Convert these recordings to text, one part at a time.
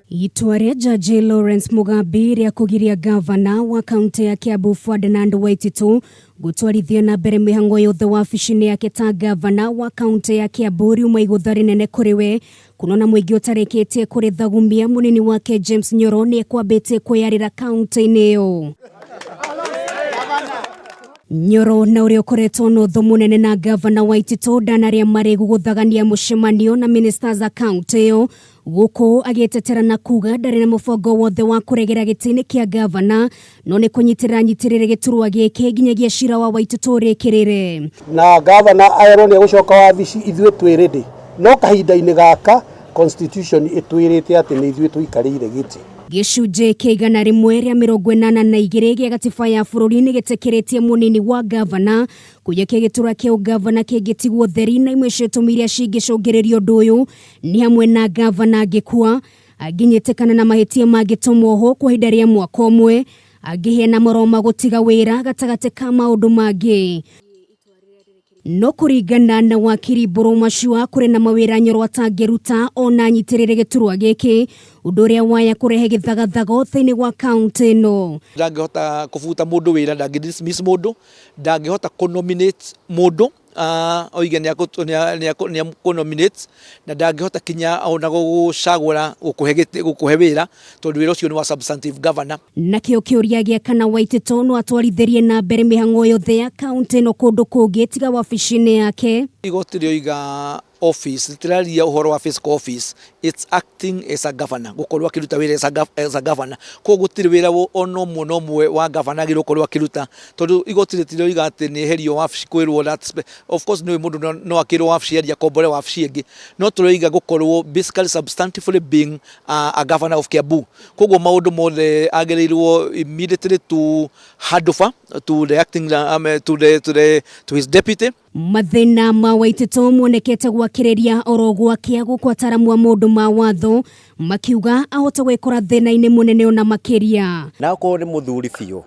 Itua rĩa Jaji Lawrence Mugambi rĩa kũgiria gavana wa kaunti ya Kiambu Ferdinand Waititu gũtwarithia na mbere mĩhang'o yothe wabici-inĩ yake ta gavana wa kaunti ya Kiambu riuma igũtha rĩnene kũrĩ we kunona mũingĩ ũtarĩkĩtie kũrĩthagumia mũnini wake James Nyoro nĩ ekwambĩtie kwĩyarĩra kaunti-inĩ ĩyo. Nyoro na ũrĩa ũkoretwo na ũthũ mũnene na gavana Waititu ndanarĩa marĩgu gũthagania mũcemanio na ministers a kaunti ĩyo gũkũ agĩtetera na kuga ndarĩ na mũbango wothe wa kũregera gĩtĩ-inĩ kĩa gavana no nĩ kũnyitĩrĩra nyitĩrĩre gĩturwa gĩkĩ nginyagia cira wa Waititu ũrĩkĩrĩre. Na gavana erwo nĩ egũcoka wabici ithuĩ twĩ ready no kahinda-inĩ gaka constitution ĩtwĩrĩte atĩ nĩ ithuĩ tũikarĩire gĩtĩ. Gĩcunjĩ kĩa 182 gĩa gatiba ya bũrũri nĩ gĩtĩkĩrĩtie mũnini wa gavana kũiya kĩa gĩturwa kĩa ũgavana kĩngĩtigwo theri na imwe cia itũmi iria cingĩcũngĩrĩria ũndũ ũyũ nĩ hamwe na gavana angĩkua, angĩnyitĩkana na mahĩtia mangĩtũma ohwo kwa ihinda rĩa mwaka ũmwe, angĩheana marũa ma gũtiga wĩra gatagatĩ ka maũndũ mangĩ. No kũringana na wakiri Mbũrũ Macua kũrĩ na mawĩra Nyoro atangĩruta ona anyitĩrĩre gĩturwa gĩkĩ, ũndũ ũrĩa waya kũrehe gĩthagathago thĩinĩ wa kaunti ĩno. Ndangĩhota kũbuta mũndũ wĩra, ndangĩ dismiss mũndũ, ndangĩhota kũ nominate mũndũ oige nĩ akũ nominate na ndangĩhota kinya ona gũgũcagũra gũkũhe gĩtĩ gũkũhe wĩra tondũ wĩra ũcio nĩ wa substantive governor. Nakĩo kĩũria gĩa kana Waitĩtũ no atwarithĩrie na mbere mĩhang'o yothe ya kaunti ĩno kũndũ kũngĩ tiga wabici-inĩ yake. Igoti rĩoiga office rĩtiraria ũhoro wa physical office, it's acting as a governor, gũkorwo akĩruta wĩra as a governor. Koguo gũtirĩ wĩra ona ũmwe na ũmwe wa governor agĩrĩirwo gũkorwo akĩruta tondũ igoti rĩtiroiga atĩ nĩ eherio wabici kwĩrwo that of course nĩ mũndũ no akĩrwo wabici athiĩ akombore wabici ĩngĩ, no tũroiga gũkorwo basically substantively being a governor of Kiambu. Koguo maũndũ mothe agĩrĩirwo immediately to hand over to the acting, to the, to the, to his deputy. Mathĩna ma Waitĩtũ monekete gwakĩrĩria oro gwakĩa gũkũ ataramu a maũndũ ma watho makiuga ahota gwĩkora thĩna-inĩ mũnene ona makĩria. Na okorwo nĩ mũthuri biũ,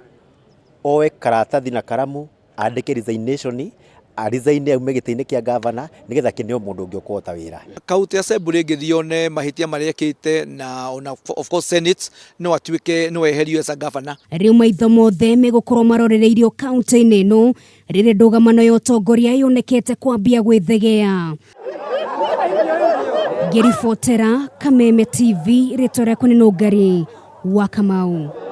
oe karatathi na karamu, andĩke resignation, a resign aume gĩtĩ-inĩ kĩa gavana nĩgetha kĩneo mũndũ ũngĩ ũkũhota wĩra. County Assembly ĩngĩthiĩ yone mahĩtia marĩa ekĩte na ona of course Senate no atuĩke no eherio as a governor. Rĩu maitho mothe megũkorwo marorereirio kaunti-inĩ ĩno rĩrĩa ndũgamano ya ũtongoria yonekete kwambia gwĩthegea. Ngĩribotera Kameme TV, rĩtwa rĩakwa nĩ Nũngari wa Kamau.